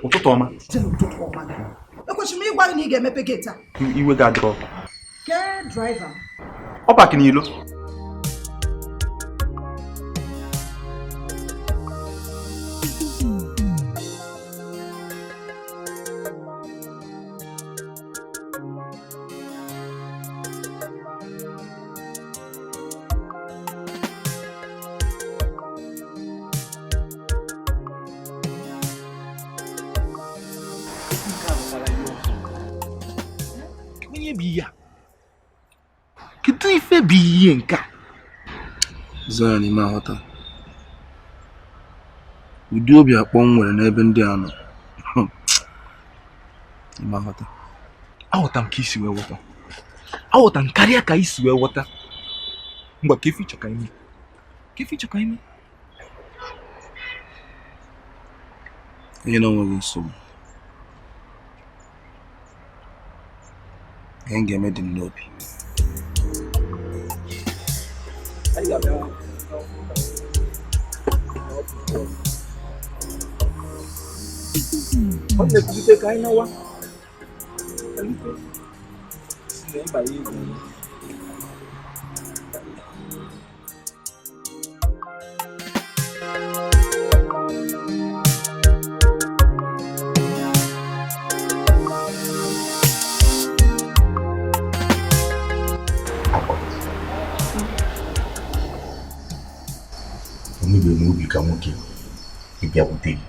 Ụtụtụ ọma. Ụtụtụ ọma. Ekwesịrị m ịgwa gị na ị ga-emepe geeti a. Iwe ga-adịrọ ọkụ. Kee driver. Ọ park n'ilo. Onye bụ ihe a? Kedu ife bụ ihe nke a? Zion ime aghọta. Ụdị obi akpọ m nwere n'ebe ndị a nọ. Ime aghọta. Aghọta m ka isi wee ghọta. Aghọta m karịa ka isi wee ghọta. Ngwa ka ife ịchọ ka ime. Ka ife ịchọ ka ime. Enyela onwe gị nsogbu. Ihe m ga-eme dị m n'obi. Ọ na-ekwute ka anyị nawa. Elute. Si na ịba ya egwu. Enwebeghị m obi ka nwoke ịbịakwute gị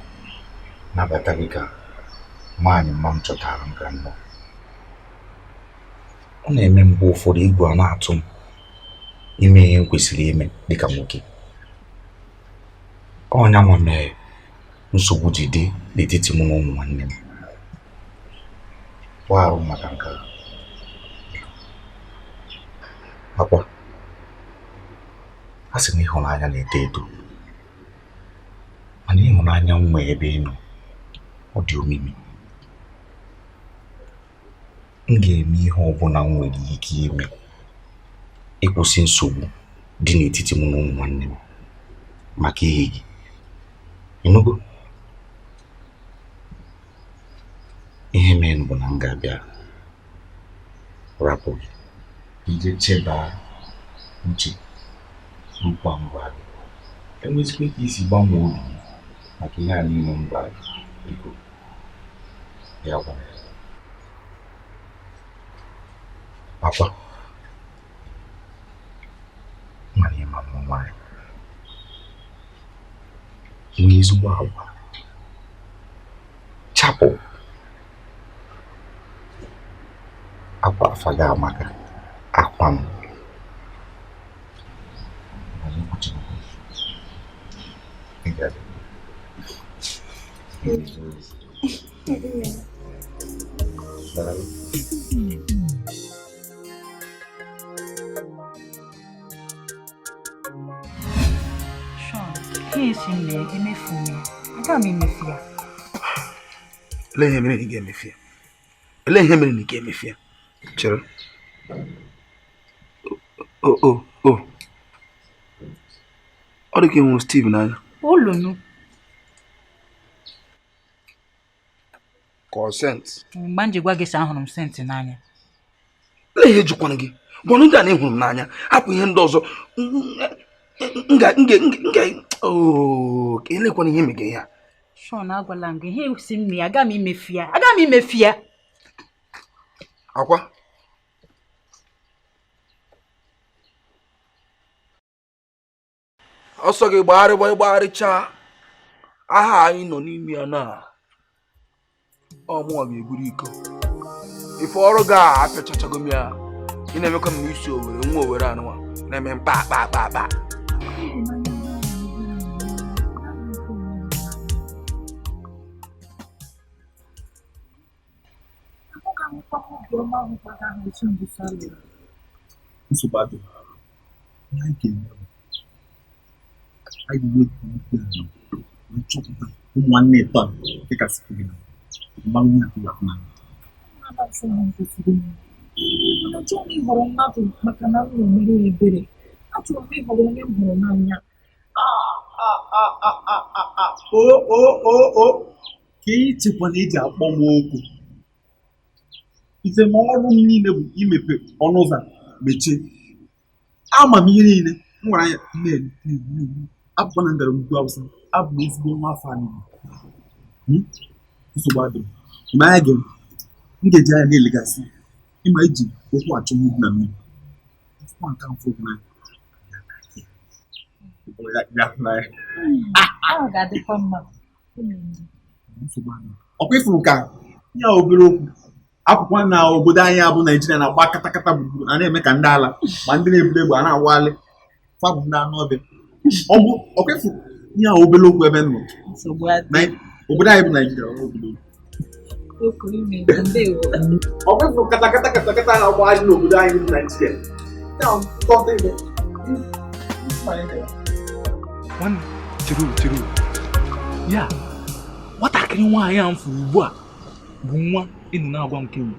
nabata gị ka nwaanyị mma m chọtara m ka nnọọ. Ọ na-eme mgbe ụfọdụ egwu a na-atụ m ime ihe m kwesịrị ime dịka nwoke. Ọnya nwa mere nsogbu ji dị n'etiti mụ na ụmụ nwanne m. Gbaghara m maka nke a. Akwa, a sị na ịhụnanya na-eto eto, mana ịhụnanya m nwee ebe ị nọ, ọ dị omimi. M ga-eme ihe ọbụla m nwere ike ime ịkwụsị nsogbu dị n'etiti mụ na ụmụ nwanne m maka ihe gị. Ịnụgo? Ihe mere bụ na m ga-abịa rapụ gị ije chebaa uche n'okwu a m gwara gị. Enwezikwa ka isi gbanwee obi gị maka ihe a niile m gwara gị, biko bịa gwa m. Akwa, mana ịma mma nwaanyị nwee ezigbo agwa, chapụ akwa afa gị amaka, akwa m. Sean, ihe esi m mee emefu m ya. Aga m emefu ya. Olee ihe mere na ị ga-emefu ya? Olee ihe mere na ị ga-emefu ya? Chere. O o o. Ọ dị ka ị hụrụ Steve n'anya. Olonu. Consent. Mgbe m ji gwa gị sị ahụrụ m senti n'anya. Olee ihe jikwana gị? Gwanụ ndị a na ịhụrụ m n'anya. Hapụ ihe ndị ọzọ. Ka elekwana ihe mege ya. Sean, agwala m gị ihe si m mee, aga m imefu ya. Aga m imefu ya. Akwa. Ọsọ gị gbagharịgba ịgbagharịcha. Aha anyị nọ n'ime ya na ọ mụnwa ga-eburu iko. Ife ọrụ gị a apịachachago m ya. Ị na-emekwa m n'isi Owere, nwa Owere anụnwa na-eme mkpa akpa akpa akpa. Nsogbu adịghị. Ihe anyị ga-eme bụ anyị ga-ewepụ okwu a wee chọpụta ụmụ nwanne ịtọ a nke kasị fụ gị n'anya. Mmanụ nwunye atụ ga-afụ n'anya. Achọrọ m ịhọrọ mmadụ maka na m na-emere ya ebere. Achọrọ m ịhọrọ onye m hụrụ n'anya. O ka ịchekwa na eji akpọ m okwu. Ife ma ọrụ m niile bụ imepe ọnụ ụzọ mechie. Ama m ihe niile m gwara ya abụkwa na ngara ugwu Awụsa abụ m ezigbo nwa afọ anyị. Nsogbu adịrị ma anya gị m ga-eji anya na-elegasị ịma iji okwu achọ ugwu na mmiri. Nke mfụ gị n'anya. Ọkwa ịfụrụ ka ya obere okwu akwụkwọ na obodo anyị abụ Naijiria na-agba katakata gburugburu a na-eme ka ndị ala ma ndị na-eburu egbe a na-awalị fabụ ndị anụ ọbịa. Ọkwa ịfụrụ ya obere okwu ebe nọ obodo anyị bụ Naijiria ọkwa ịfụrụ katakata katakata na-agbagharị n'obodo anyị bụ Naijiria. Nwanne chere ya nwatakịrị nwaanyị a m fụrụ ugbu a bụ nwa ịnụ na-agwa m kemgbe.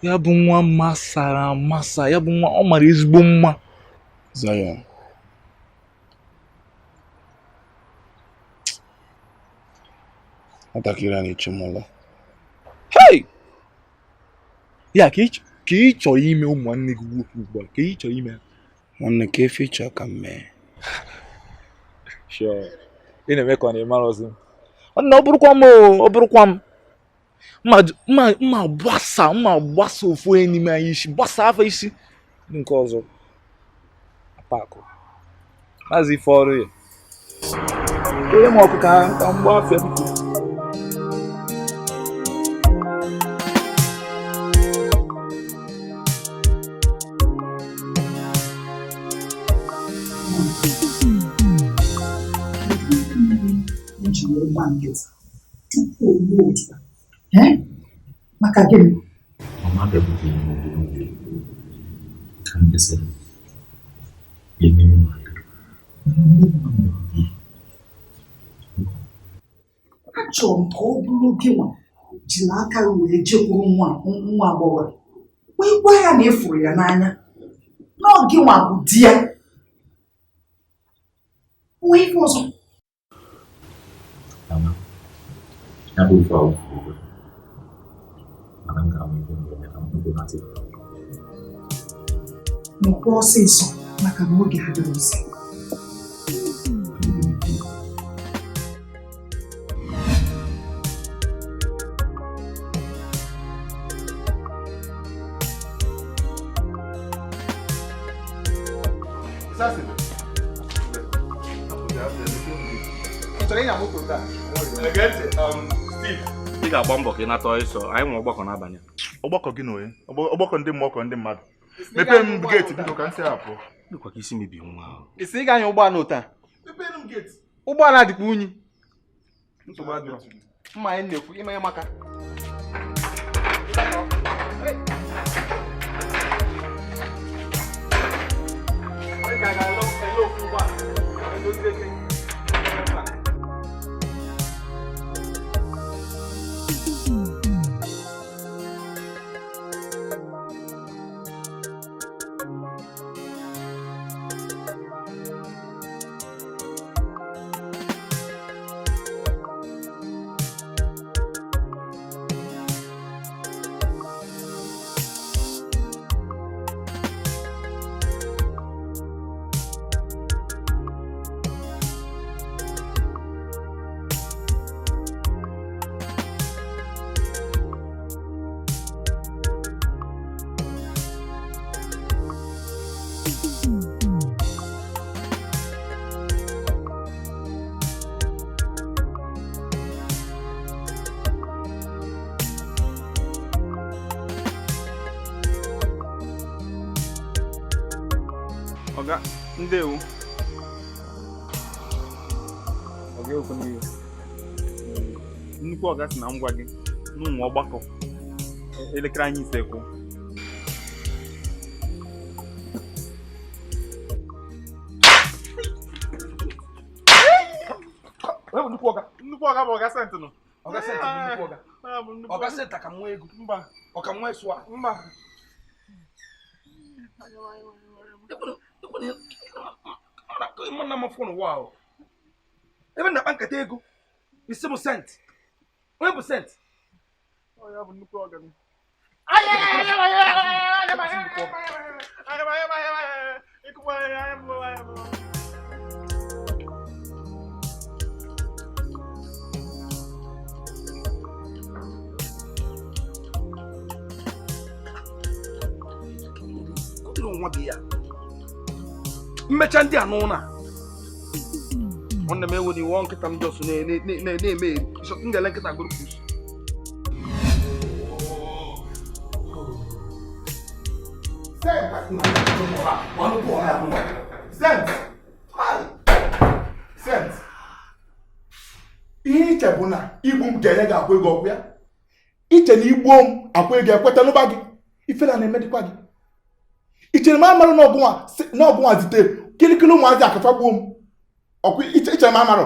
Ya bụ nwa masara amasa, ya bụ nwa ọ mara ezigbo mma. Zion, nwatakịrị a na-eche m ụla. Ya ka ị chọrọ ime ụmụ nwanne gị nwoke ugbu a, ka ị chọrọ ime. Nwanne ka efe ịchọ ka m mee. Sure. Ị na-eme ka ọ na-emara ọzọ. Nwanne ọ bụrụkwa m ọ bụrụkwa m mma gbasa ofu onye n'ime anyị isi gbasa afọ isi nke ọzọ apakụ maazị ife ọrụ ya onye m ọkụ ka m gbaa afịa biko. Tupu o ruo otu a maka gịnị? Mama bịakwutere m obere oge ka m mesịrị enyere m aka. Achọrọ m ka ọ bụrụ gị nwa jiri aka wee jekwuru nwa agbọghọ wee gwa ya na ịfụrụ ya n'anya na ọ gị nwa bụ di ya. Nwee ife ọzọ. Mama, ya bụ ife awụfu mana m ga-amụ ife m ga-eme ka m kwụkwụ. Mekwa ọsịsọ maka na oge adịrọzi. Ị ga-agba mbọ ka ị nata ọsọ, anyị nwe ọgbakọ n'abalị. Ọgbakọ gị na onye? Ọgbakọ ndị mmụọ ka ndị mmadụ. Mepee m geeti biko ka m si apụ. Dịkwa ka isi mebie nwa ahụ. Isi ị ga-anya ụgbọala ụta? Mepee m geeti. Ụgbọala dịkwa unyi. Nsogbu adịrọ. Mma anyị na-ekwu ịmanye maka. Ọga, ndewo. Ọga ekwe n'ihe. Nnukwu ọga si na ngwa gị n'ụmụ ọgbakọ elekere anyị 5 kwụ. Nnukwu ọga. Nnukwu ọga bụ ọga sentị nọ. Ọga sentị bụ nnukwu ọga. Ọga sentị ka nwa ego. Mba. Ọ ka nwa ịsụ a. Mba. Ebe m na-akpa nkata ego, isi m sent. Onye bụ sent? Ọ ya bụ nnukwu ọgani. Nwa gị ya mmecha ndị a n'ụlọ a nwanne m enwere iwe nkịta m jọsụ na-eme eri m ga-ele nkịta gụrụ pusu. Sent. Ihe iche bụ na igbu m ga-enye gị akwa ego ọkwụ ya. Iche na igbuo m akwa ego ekweta n'ụba gị. Ifela na-emedikwa gị. Ichere m amarụ n'ọgụnwa zite kilikili ụmụazị akafa gbuo m. Ọkwa ichere m amarụ.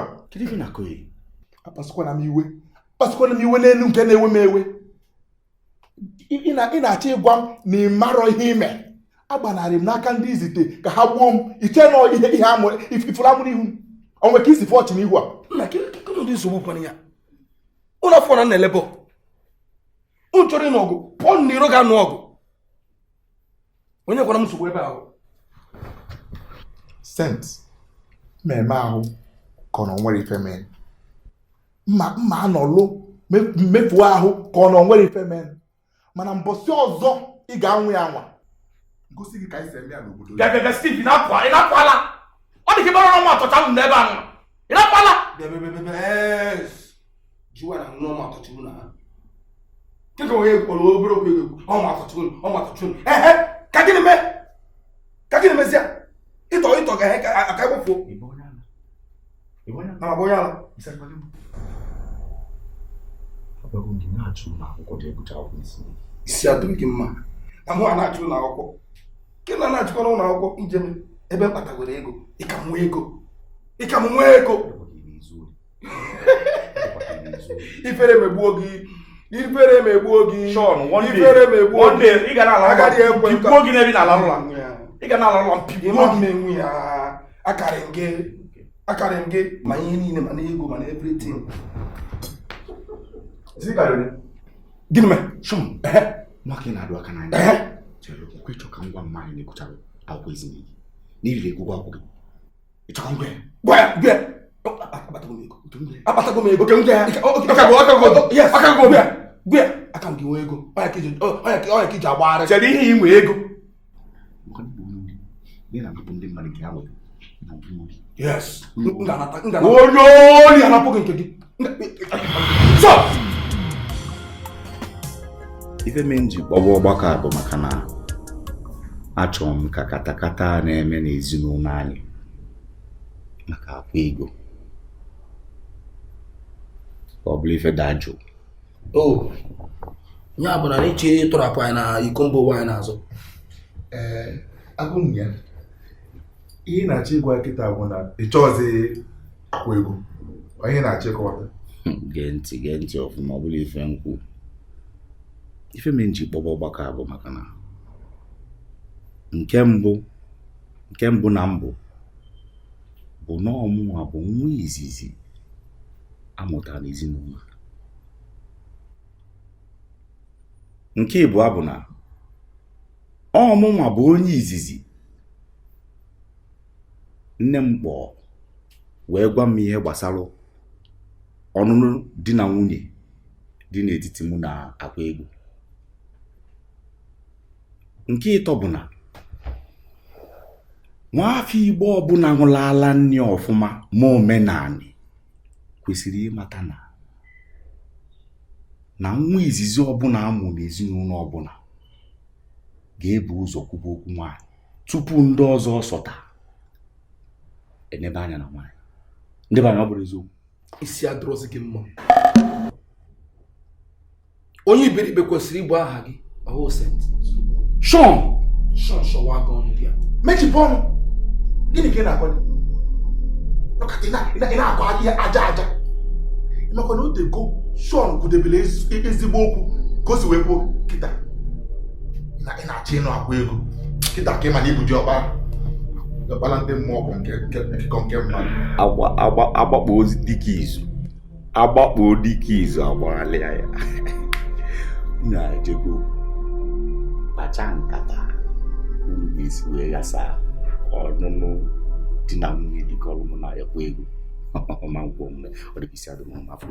Akpasukwana m iwe. Akpasukwana m iwe n'elu nke na-ewe m ewe. Ị na-achọ ịgwa m na ị marọ ihe ime. Agbanarị m n'aka ndị izite ka ha gbuo m. Iche nọ ihe ifuru amụrụ ihu m. O nwere ka isi fọọchị n'ihu a. Nna kedu nsogbu kwana ya? Ụlọ afọ na nna elebo. Unu chọrọ ịnụ ọgụ, pụọ n'iro ga-anụ ọgụ. Onye gwara m nsogbu ebe ahụ. Sent mmemme ahụ ka ọ na nwere ife mee. Mma anọlụ mefuo ahụ ka ọ na nwere ife mee. Mana mbọsị ọzọ ị ga-anwụ ya anwa. Ngosi gị ka anyị si eme ya n'obodo. Bịa Steve, ị na-akwala. Ọ dị ka ebe ọrụ nwa atọcha m n'ebe ahụ. Ị na-akwala. Bịa jiwa na nnọọ m atọchigbu na ha. Nke ka onye kpọrọ obere okwu egwu ọnwa atọchigbu ọnwa atọchigbu. Ehe. Ka gịnị mee? Ka gịnị mezie? Ịtọ ịtọ ga aka egbufuo. Na ma bụ onye ala. Isi adịghị gị mma. Na mụ a na-achụ ụlọ akwụkwọ. Gị na na-achụkwa n'ụlọ akwụkwọ njem ebe m kpatagoro ego. Ị ka m nwee ego. Ị ka m nwee ego. Ifere megbuo gị. Ifere megbuo gị. Ifere megbuo gị. Ị ga na-ala ụlọ. Gị n'ebe ị na-ala ụlọ. Ị ga na-ala ụlọ mpigbuo gị. Menwu ya. Akarị m gị. Akarị m gị. Ma ihe niile ma na ego ma na everything. Gịnị mere? Sean, nwa ka ị na-adụ aka n'anya. Chere okwu ịchọ ka ngwa mma anyị na-ekwuchara akwụkwọ ezinụlọ gị. N'iriri egwugwu akwụkwọ gị. Ịchọ ka ngwa ya? Gwa ya, gwa ya. Akpatago m ego. Akpatago m ego. Yes. Gwa ya. Gwa ya. Aka m gị nwee ego. Ọ ya ka iji agbagharị. Chere ihe ị nwee ego. Yes. Onye ori anapụ gị nke gị. Stop! Ife me m ji kpọba ọgbakọ a bụ maka na achọrọ m ka katakata na-eme n'ezinụlọ anyị maka akwa ego ka ọ bụrụ ife daa jụụ. O ya bụ na ịchọ ịtọrapụ anyị na iko mba ụwa anyị n'azụ. Ee, agụ m ya. Ihe na-achọ ịgwa nkịta bụ na ị chọọzi akwa ego. Ihe na-achọ ịkọwata. Gee ntị ọfụma ọ bụla ife nkwu. Ife me m ji kpọba ọgbakọ a bụ maka na nke mbụ na mbụ bụ na ọmụnwa bụ nwa izizi amụtara n'ezinụlọ. Nke ịbụọ bụ na ọmụnwa bụ onye izizi nne m kpọọ wee gwa m ihe gbasara ọnụnụ di na nwunye dị n'etiti mụ na akwa ego. Nke ịtọ bụ na nwaafọ Igbo ọbụla ṅụlala nri ọfụma ma omenanị kwesịrị ịmata na nwa izizi ọbụla amụ n'ezinụlọ ọbụla ga-ebu ụzọ kwuba okwu nwaanyị tupu ndị ọzọ sọta enebe anya na nwaanyị. Ndị be anyị, ọ bụrụ eziokwu. Isi adịrọzi gị mma. Onye iberibe kwesịrị ịbụ aha gị ọhụ sent. Sean Sean shọwa gị ọnụ ya. Mechipụ ọnụ. Gịnị ka ị na-akọ? Ị na-akọ ihe aja aja. Ịmakwa na otego Sean kwudebere ezigbo okwu ka o si wee kwuo kịta. Ị na-achọ ịnụ akwa ego. Kịta ka ị ma na ibu ji ọkpara. Ọkpala ndị mmụọ bụ nke nke mmadụ. Agbakpo dike izu. Agbakpo dike izu agbaghalịa ya. Unu ejego kpacha nkata unu ga-esi wee ghasa ọnụnụ di na nwunye dịka ọrụ mụ na ya kwa ego. Ma nkwụ omume ọ dịka isi adị m afọ.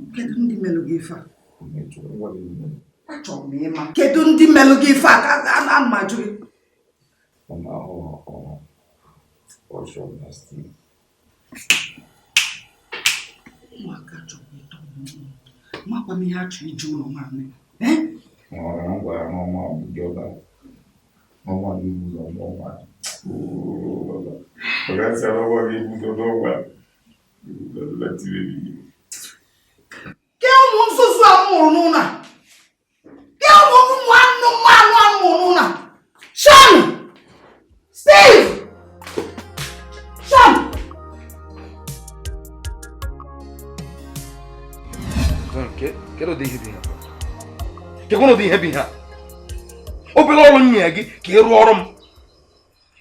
Kedu ndị melụ gị ife a ka a ma jụ gị? Ụmụaka chọrọ ịtọ makwa m ihe a chọrọ iji ụlọ nwaanyị. Ke ụmụ nzuzu a mụrụ n'ụlọ a? Ke ụmụ anụmanụ a mụrụ n'ụlọ a? Sean! Steve! Sean! Kedu ụdị ihe bụ ihe a? Obere ọrụ m nyere gị ka ị rụọ ọrụ m.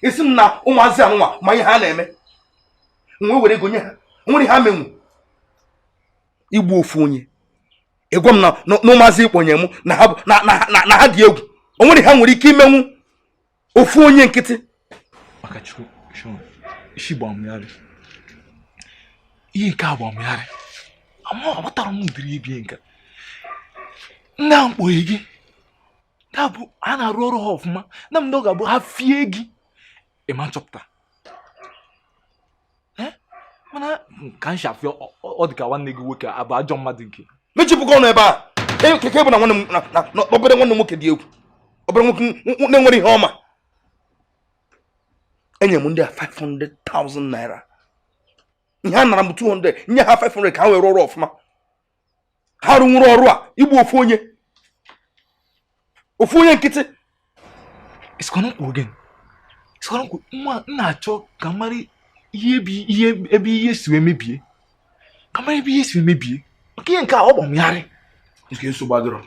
Isi m na ụmụazị anụnwa ma ihe ha na-eme. M wee were ego nye ha. Nwere ha menwu. Igbu ofu onye. Ịgwa m na ụmụazị ịkpọnye m na ha dị egwu. O nwere ha nwere ike imenwu ofu onye nkịtị. Maka Chukwu, Sean, isi gbamgharị. Ihe nke a gbamgharị. Amatara m ụdịrị ibie nke. Ndị a mkpọghị gị. Ndị a bụ a na-arụ ọrụ ha ọfụma. Na m ga-abụ ha fie gị. Ịma nchọpụta. Mana ka m si afịa ọ dị ka nwanne gị nwoke abụ ajọ mmadụ nke. Mechipụga ọnụ ebe a. Keke bụ na nwanne m na obere nwanne m nwoke dị egwu. Obere nwoke na-enwere ihe ọma. Enye m ndị a 500,000 naira. Ihe a nara m 200, nye ha 500 ka ha wee rụọ ọrụ ọfụma. Ha rụnwuru ọrụ a igbu ofu onye. Ofu onye nkịtị. M na-achọ ka mara ihe ebe ihe si wee mebie. Ka mara ebe ihe si wee mebie. Maka ihe nke a ọ gbamgharị. Nke nsogbu adịrọ.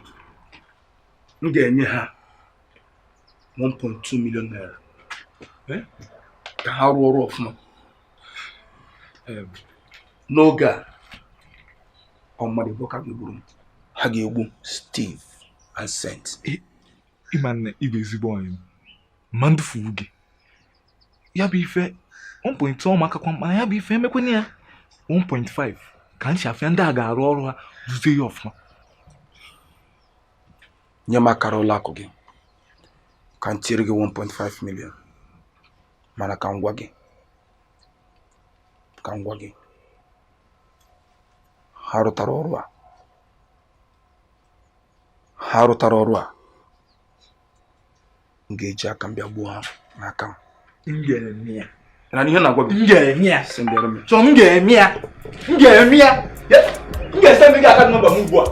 M ga-enye ha 1.2 million naira. Ka ha rụọ ọrụ ọfụma. N'oge a, ọ mmadụ abụọ ka ga-egburu m. Ha ga-egbu Steve and Saint. Ịma na ị bụ ezigbo onye ma ndụ furu gị. Ya bụ ife 1.2 makakwa mana ya bụ ife emekwana ya 1.5 ka nchi afịa ndị a ga-arụ ọrụ ha duzie ya ọfụma. Nye m akara ụlọ akụ gị ka m tinyere gị 1.5 million. Mana ka m gwa gị ha rụtara ọrụ a. Ha rụtara ọrụ a. M ga-eji aka m bịa gbuo ha n'aka m. M ga-eme ya. Na ihe na-agwa gị. M ga-eme ya. Sendere m. Chọ m ga-eme ya. M ga-eme ya. M ga-esend gị aka nọmba m ugbu a.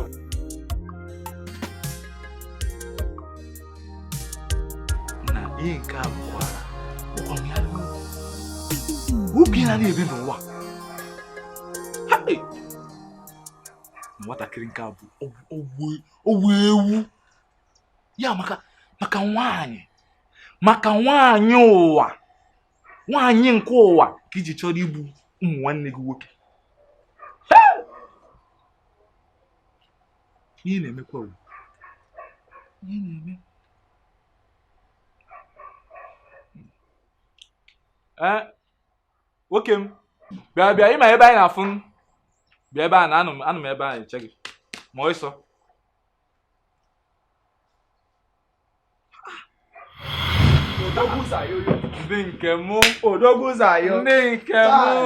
Na ihe nke a bụkwara ụkwa m ya obi na na-ebi n'ụwa. Nwatakịrị nke a bụ owu ewu. Ya maka nwaanyị. Maka nwaanyị ụwa. Nwaanyị nke ụwa ka iji chọrọ igbu ụmụ nwanne gị nwoke. Ihe na-emekwa ihe na-eme. Nwoke m bịa bịa ịma ebe anyị na-afụ m bịa ebe a na anụ m ebe a eche gị ma ọsọ. Ndị nke mụ Odogwu Zayo. Ndị nke mụ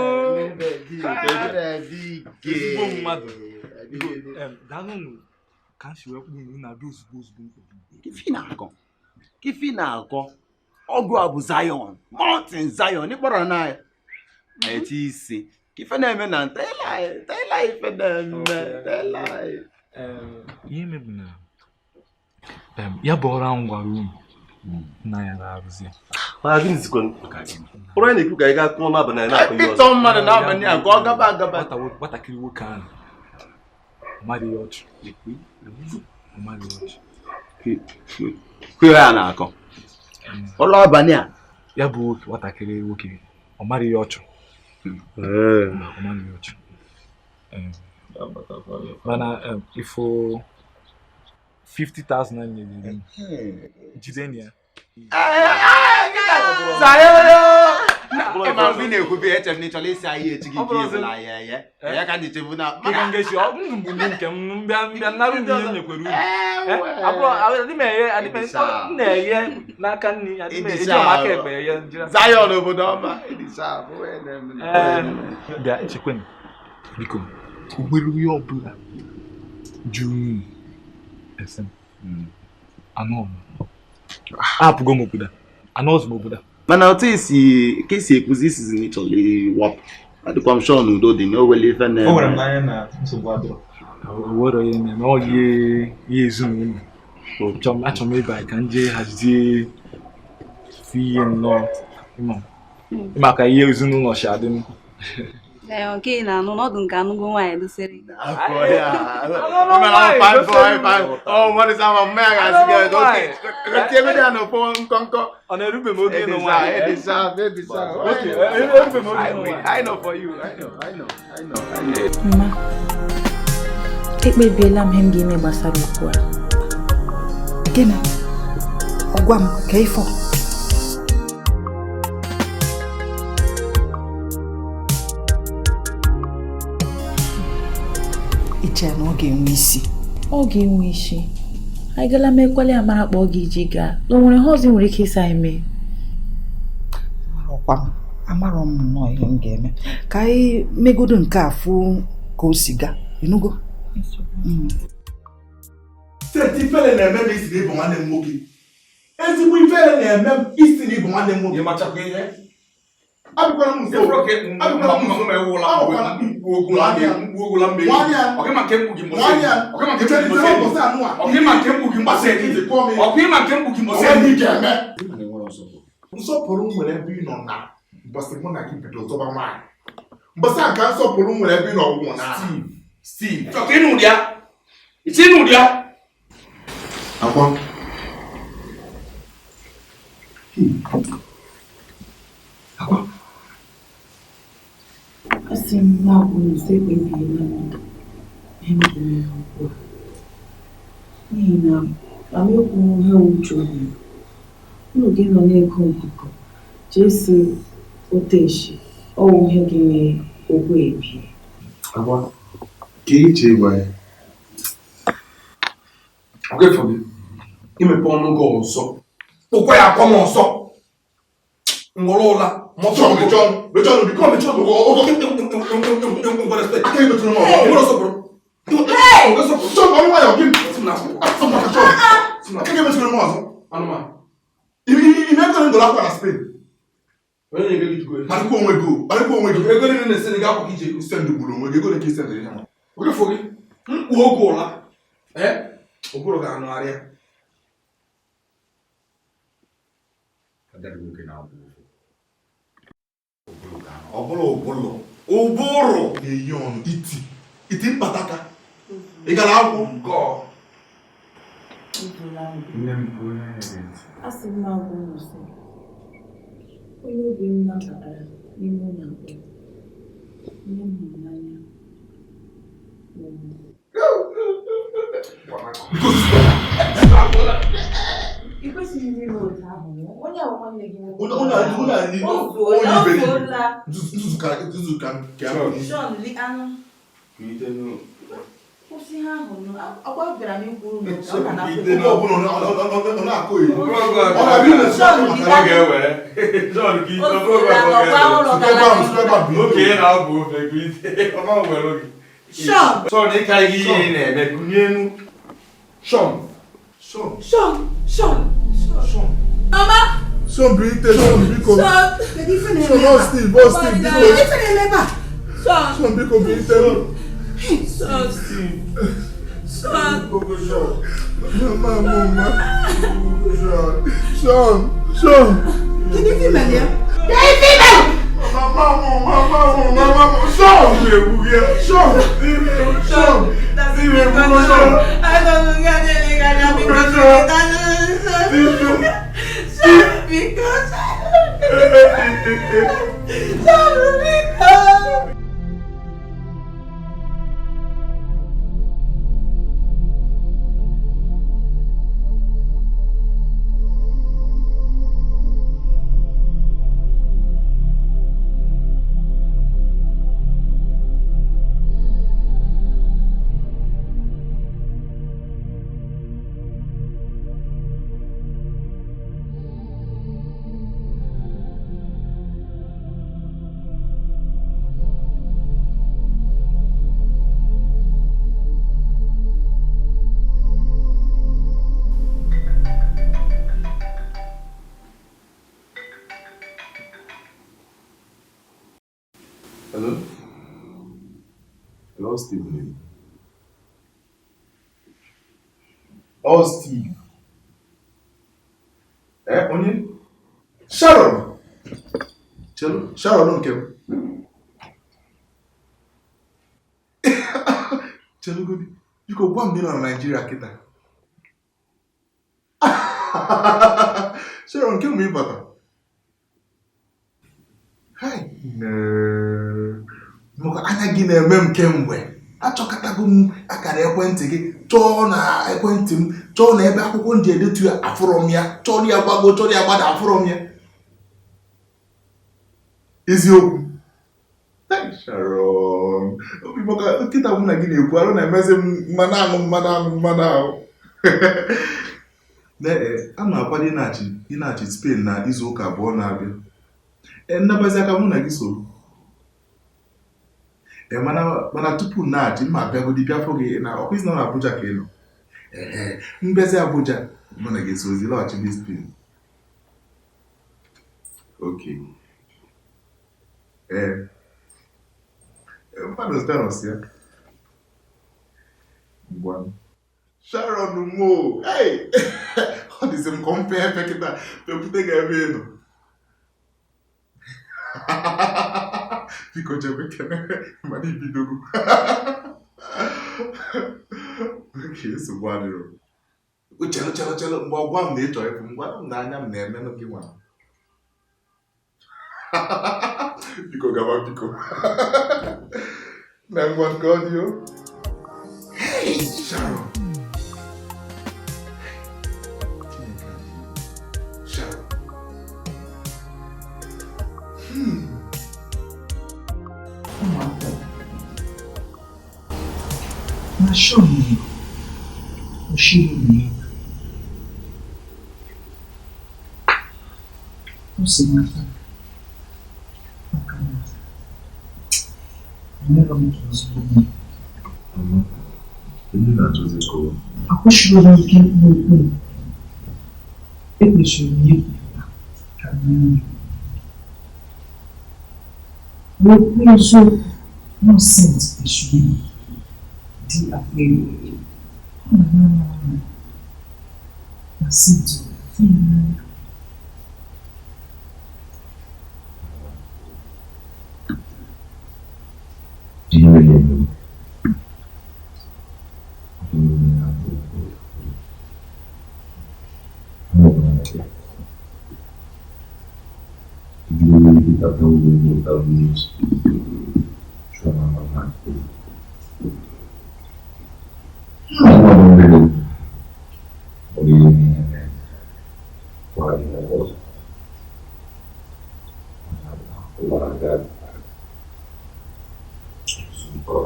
ezigbo mmadụ daalụnụ ka m si wee kwuo unu na-abịa ozugbo ozugbo. Kifi na-akọ ọgụ a bụ Zion, Mountain Zion ịkpọrọ na ya eti isi kife na-eme na tela ife na-eme tela. Ihe mebu na ya bụ ọrụ ahụ gwara unu na ya na-arụzi ya. Ụra anyị na-ekwu ka anyị gaa kụọ n'abalị anyị na-akọ ihe ọzọ. Ịtọ mmadụ n'abalị a ka ọ gaba agaba. Nwatakịrị nwoke ahụ ọ maghị ọchụ. Ọ maghị ọchụ. Kwere ya na-akọ. Ụlọ abalị a. Ya bụ nwatakịrị nwoke ọ maghị ihe ọchụ. Ọ maghị ihe ọchụ. Mana ifo 50,000 anyị nyere m. Jide ya. Ịma mgbe ị na-ekwube eche m na ị chọrọ isi ahịa echi gị nke ebula ya ya ya ka na-echebu na maka ngechi ọ bụ ndị nke m mbịa mbịa nara unu ihe nyekwere unu adị m eghe adị m na-eghe n'aka nri adị m eji m aka ekpe eghe Zion obodo ọma bịa echekwen biko obere ihe ọbụla juru unu ese anụ ọmụ apụgo m obodo anọzụ m obodo. Mana otu esi ka esi ekwuzi isizi na ịchọrọ ịwapụ adịkwa m shọ na udo dị na o nwere ife na o nwere m n'anya na nsogbu adịrọ o nwere ihe na ọ ihe ezinụlọ achọrọ m ịba ka m jee hazie ihe nnọọ ịma ka ihe ezinụlọ si adị m. Nke ị na-anụ n'ọdụ nke anụgo nwaanyị dosere. Ọ na-erube m oge ịnụ nwaanyị. Mma, ekpebiela m ihe m ga-eme gbasara okwu a. Gịnị? Ọ gwa m ka ịfọ. Iche na ọ ga-enwe isi. Ọ ga-enwe isi. Anyị gala mekwala ya mara kpa ọ ga-eji gaa. O nwere ihe ọzọ nwere ike ịsa anyị mee? Amarọkwa m. Amarọ m nnọọ ihe m ga-eme. Ka anyị megodo nke a fụ ka o si gaa. Ịnụgo? Seti ifere na-eme m isi na ịbụ nwanne m nwoke. Ezigbo ifere na-eme m isi na ịbụ nwanne m nwoke. Ịmachakwa ihe? Abịakwala m nso. Abịakwala m nso. Nsọpụrụ nwere ebe ị nọ na mbọsị mụ na gị bido zọba nwaanyị. Mbọsị a ka nsọpụrụ nwere ebe ị nọ ọgwụgwọ na Steve. Chọka ịnụ ụdị ya? Ị ịnụ ụdị ya? Akwa. Akwa. Asị m na-agwa unu sị ekpebiela m ihe m ga-eme n'okwu a. N'ihi na mama ekwughị ihe uche obi m. Unu ga-enọ na-ego nkuku jee si oteshi ọwụ ihe ga-eme okwu ebie. Akwa, ka iche ịgwa ya. Ọkwa ịfụ gị, imepe ọnụ gị ọzọ. Kpụkwa ya akwa m ọzọ. Nwụrụ ụla. Mkpu oge ụla ụbụrụ ga-anụgharị ya. Ụbụrụ ụbụrụ na-eyi ọnụ iti iti mkpataka ị gara akwụkwọ Asị m agwa unu sị onye obi m nabatara n'ime ụlọ abụọ onye m hụrụ n'anya. I kwesịghị ime otu ahụ onye ahụ nwanne nwanne gị nwoke. Onye O zuola, o zuola. Nzuzu ka nzuzu ka nke ahụ. Sean, li anụ. Kwụsị ihe ahụ nụ. Akwa bịara m ikwu unu. Ọ ka na-akwụ. Oge ọbụla ọ na-akụ eri. Ọ na-abịa na Sean, li anụ. Ga-ewere. O zuola, nọkwa ụlọ gara Oke na-abụ ofe ọma nwere oge. Sean. Sean, ịka ihe ị na-eme kụnye enu. Sean. Sean. Sean, Sean, Sean. Mama. Sean bilite, Sean biko. Sean. Sean, ọ Steve, ọ Steve biko. Kedu ife na-eme ebe a? Sean. Sean biko bilite. Sean. Sean. Mama, mama. Sean, Sean, Sean. Kedu ife i mere ya? Kedu ife i mere? Mama, mama, mama, mama. Sean. Sean. Sean. Sean. Because. Hello? Hello, Steve. Oh, Steve. Eh, onye? Sharon. Chelo, Sharon nke m. Chelo godi. Biko gwa m na ị nọ na Naịjirịa kịta. Sharon, kemgbe ị bata. Hai, nee. Maka anya gị na-eme m kemgbe. Achọkọtago m akara ekwentị gị, chọọ na ekwentị m, chọọ na ebe akwụkwọ m ji edetu ya, afụrọ m ya, chọọ ya gbago, chọọ ya gbada, afụrọ m ya. Eziokwu. Hey, Sharon. Obi maka nkịta mụ na gị na-ekwu, arụ na-emezi m mmanụ aṅụ mmanụ aṅụ mmanụ ahụ. Nee, a na-akwado ịnaghachi Spain na izu ụka 2 na-abịa. Nnabazi aka mụ na gị soro. Mana tupu naghachi mma abịagodi bịa fụ gị na ọkwa isi nọ na Abuja ka ị nọ. Ee, mbịazi Abuja mụ na gị esozi lọghachi ndị Spain. Okay. Ee. Mmadụ zụtara ọsị ya. Ngwa. Sharon mo, hey! Ọ dịzị m ka m pee efe kịta, pepute gị ebe ị nọ. Biko jebe kene, mana ibidogo. Okay, nsogbu adịrọ. Chelo, chelo, chelo, mgbe ọ gwa m na ị chọrọ ịpụ, ngwa m na anya m na-emenụ gị nwa. Biko gaba biko. Na ngwa nke ọ dị o. Hey, Sharon. Sharon. Na Sean oshiri na ebe o si n'aka maka na emere m ka ezigbo m. Akwụsịrị m ike n'okwu m. Ekwesịrị m ikwupụta ka m nwee wee kwuo eziokwu nọsent kwesịrị ịbụ di akwa ego. Ọ na-ama ama na sent fụ ya n'anya. Ụgbara aga zukọ.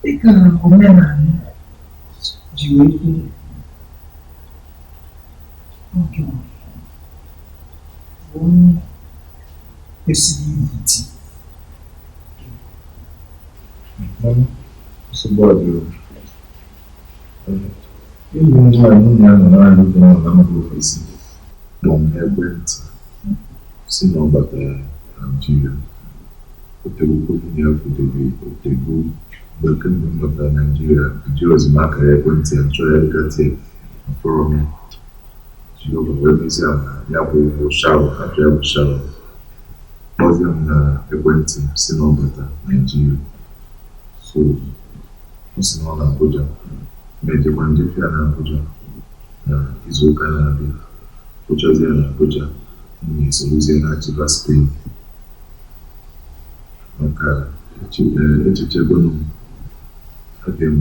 Dịka omenala ji wee kwuo, oge bụ onye kwesịrị ịbụ di. Mama, nsogbu adịrọ. Enyi m nwaanyị mụ na ya nọ naanị oge nọ na mba ofesi kpọọ m n'ekwentị sị na ọ batara Naịjirịa. O tegokwa mụ na ya kwudebe otego mgbe kemgbe m batara Naịjirịa ejirọzi m akara ekwentị ya chọọ ya dịkatị afọrọ m ya. Jehova wee mezie na ya bụ Sharon, afọ ya bụ Sharon. Kpọzie m na ekwentị m sị na ọ bata Naịjirịa. So, ọ sị na ọ na Abuja. Ma ejekwa njefe ya na Abuja na izu ụka na-abịa. Kpụchazie ya na Abuja, m na-esorozie na-achịba Spain. Maka echechegonu m, adị m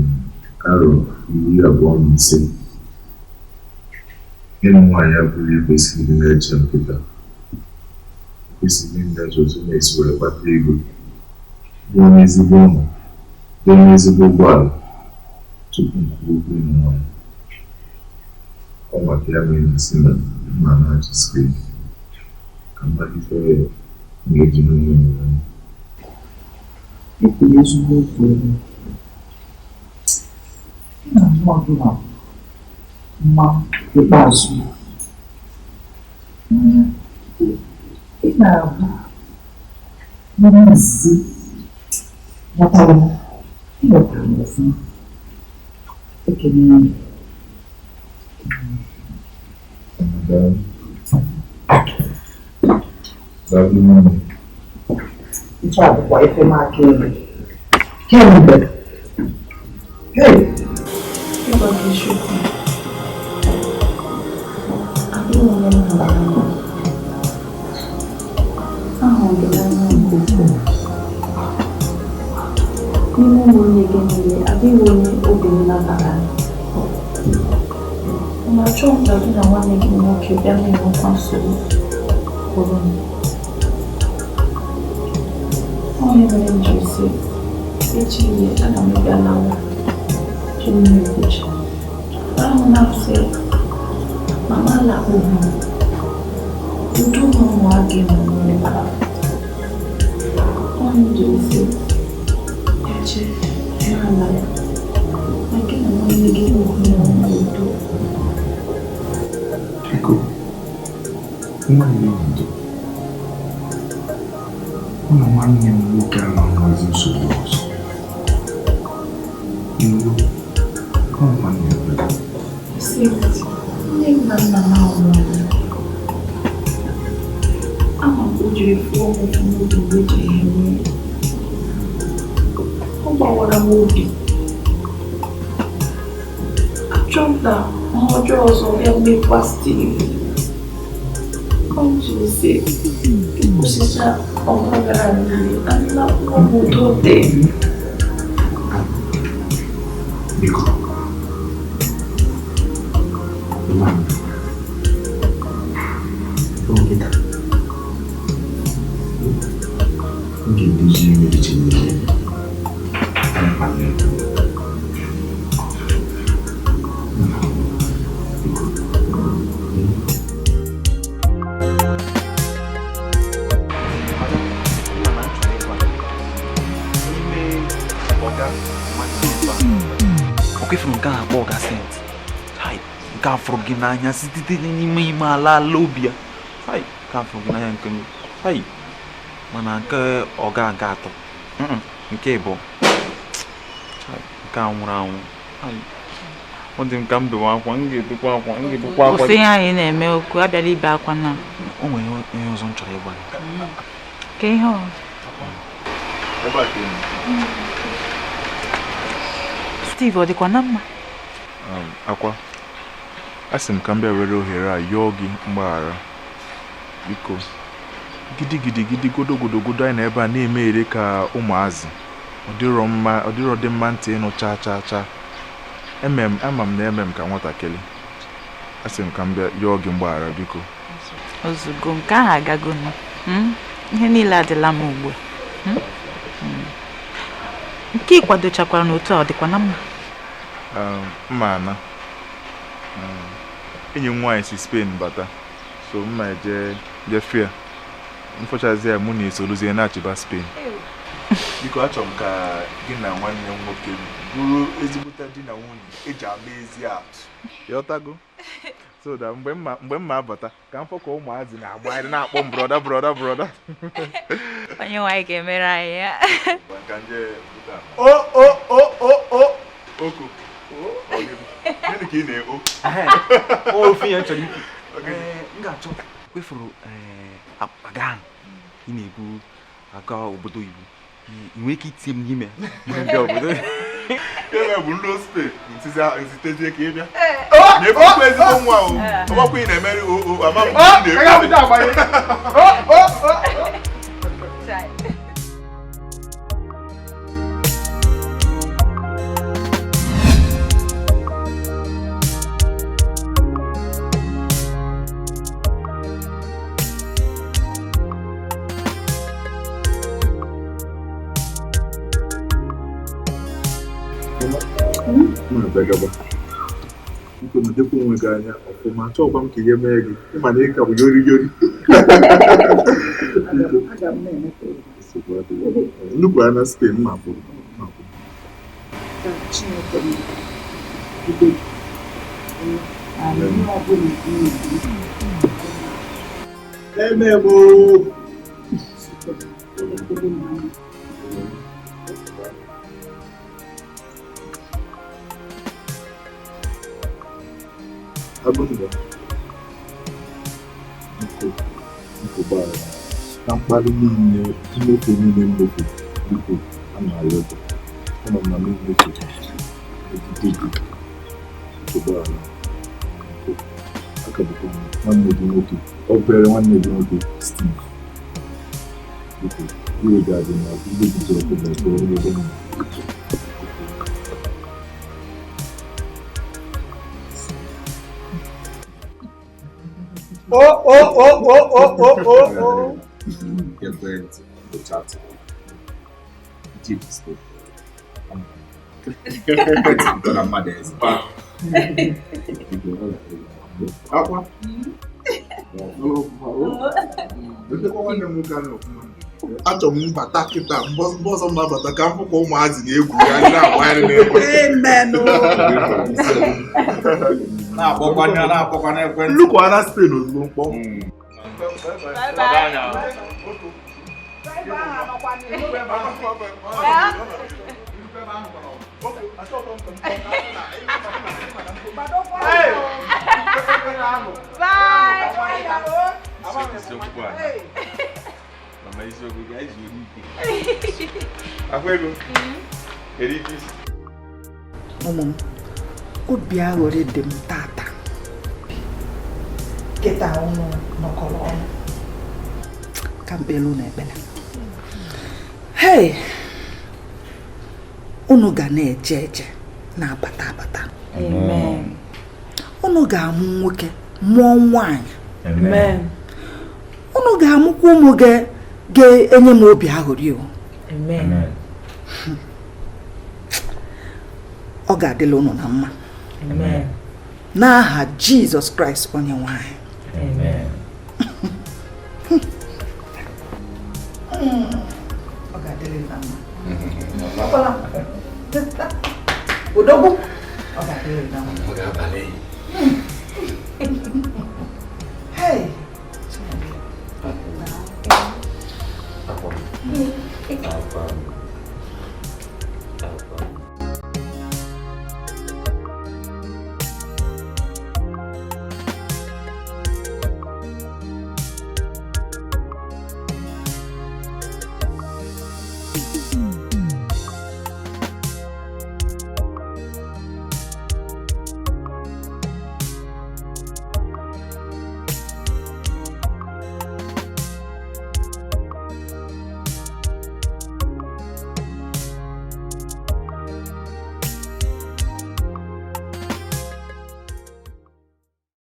arọ 25. Ịnụ nwaanyị abụghị ihe kwesịrị ịdị na-eche m kịta. Ekwesịrị m ịdị na-eche otu m esi wee kpata ego, rụọ n'ezigbo ụlọ, goo n'ezigbo ụgbọala tupu m kwuo okwu ịnụ nwaanyị. Ọ maka ya mere m si na mma na-achị Spain ka mmadụ ife m ga-eji n'onwe m wee mee. I kwuru ezigbo okwu ebe a. Nna m ọbụla mma ikpeazụ ya. Ị na-abụ onye izizi ghọtara m, ị ghọtara m ọfụma. Ekene m. Daalụ nne. Ife a bụkwa ife m aka ebe. Kemgbe. Hey! Ịgwa gị eziokwu, adịghị onye m hụrụ n'anya. Ahụrụ gị n'anya nke ukwuu. N'ime ụmụnne gị niile, adịghị onye obi m nabatara. Mana achọghị m ka gị na nwanne gị nwoke bịa na-enwekwa nsogbu kwuru m. Ọ ihe mere m jiri sị, echi niile aga m ịbịa lawa jiri m ekwuchi. Ahụ na-asị, mama lakpụrụ m. Udo na ụmụ gị nọ n'ụlọ. Ọ m jiri sị, echi n'abalị, na gị na nwanne gị nwoke nọ n'udo. Biko, nwanne m ndo. Mụ na nwanne m nwoke amaghịzi nsogbu ọzọ. Iwu, ọ nwanne m biko. Sị, nne m na nna m anwụọla. Ama m ka o jiri fụọ m ụfụ n'obi mgbe e ji ihe nwee. Ọ gbawara m obi. Achọ m ka ihe ọjọọ ọzọ bịa mekwa Steve. Ọ m jiri sị, ịkwụsịcha ọgbaghara niile, anyị lakpụọ m udo dị. Biko, nwa m, dọkịta, m ga-edozi mmebichi niile. Akwanye ego. Ọkwa ifuru nke a na-akpọ ọga sent. Hai, nke a fụrụ gị n'anya site n'ime ime ala ala obi ya. Hai, nke a fụrụ gị n'anya nke m. Hai, mana nke ọga nke atọ. Nke ịbụ. Hai, nke a nwụrụ anwụ. Hai, ọ dị m ka m bewe akwa, m ga-ebekwa akwa, m ga-ebekwa akwa. Kwụsị ihe anyị na-eme okwu, abịala ibe akwa na. O nwere ihe ọzọ m chọrọ ịgwa gị. Ka ihe ọ? Ebe a ka ị nọ. Steve, ọ dịkwa na mma? Akwa, asị m ka m bịa were ohere a yọọ gị mgbaghara. Biko, gidigidi gidi godo godo godo anyị na ebe a na-emeghere ka ụmụazị. Ọ dịrọ mma, ọ dịrọ dị mma ntị ịnụ chaa chaa chaa. Eme m, ama m na eme m ka nwatakịrị. Asị m ka m bịa yọọ gị mgbaghara biko. Ozugbo nke ahụ agagonu. Ihe niile adịla m ugbu a. Nke ị kwadochakwara n'otu a ọ dịkwa na mma? Mma ana. Enyi m nwaanyị si Spain bata, so mma eje jefia mfọchazi ya mụ na esoluzie na-achịba Spain. Biko achọrọ m ka gị na nwanne m nwoke bụrụ ezigbote di na nwunye eji ama ezi atụ. Ịghọtago? So that mgbe m abata ka m fọ ka ụmụazị na-agbagharị na-akpọ m brọda brọda brọda. Onye nwaanyị ga-emere anyị ya. O o o o o oko. Gịnị ka ị na-eo? Ofe ya chọrọ ikwu. M ga-achọ kwefuru aga ahụ ị na-ebu aga obodo oyibo. Ị nwere ike itinye m n'ime ndị obodo. Ebe bụ ndị Spain nzitezie ka ị bịa. Na-ebukwa ezigbo nwa o. Ọgbakwa ị na-emeri o ama m na-ekwu. Biko nọdekwa onwe gị anya ọfụma, achọghịkwa m ka ihe mee gị ịma na ị ka bụ yori yori. Nnukwu anya Spain ma bụrụ. Agụnga, biko biko gbaghara na mkparị niile mmefu niile mmefu biko a na-arịọ gị ama m na m emefu megide gị biko gbaghara biko aka bụkwa m nwanne gị nwoke obere nwanne gị nwoke Steve biko iwe ga-adị na iwe gị dị ọkụ na ebe onye ebe m nọ. O o o o o o o o. Achọrọ m mbata kịta mbọ ọzọ m na-abata ka m fụ ka ụmụazị na-egwu ya na-agbagharị n'ekwe. Nnukwu ana Spain ozugbo mkpọ. Ụmụ m, obi aghọrị dị m tata. Kịta ọnụ nọkọrọ ọnụ ka mkpelu na ekpere. Hei, unu ga na-eje eje na-abata abata. Amen. Unu ga-amụ nwoke mụọ nwaanyị. Amen. Unu ga-amụkwa ụmụ ga-enye m obi aghọrị o. Amen. Ọ ga-adịla unu na mma. Amen. N'aha Jizọs Kraịst onye nwe anyị. Amen. Ọ ga-adịrị na mma. Odogwu, ọ ga-adịrị na mma. Ọ ga-abalị.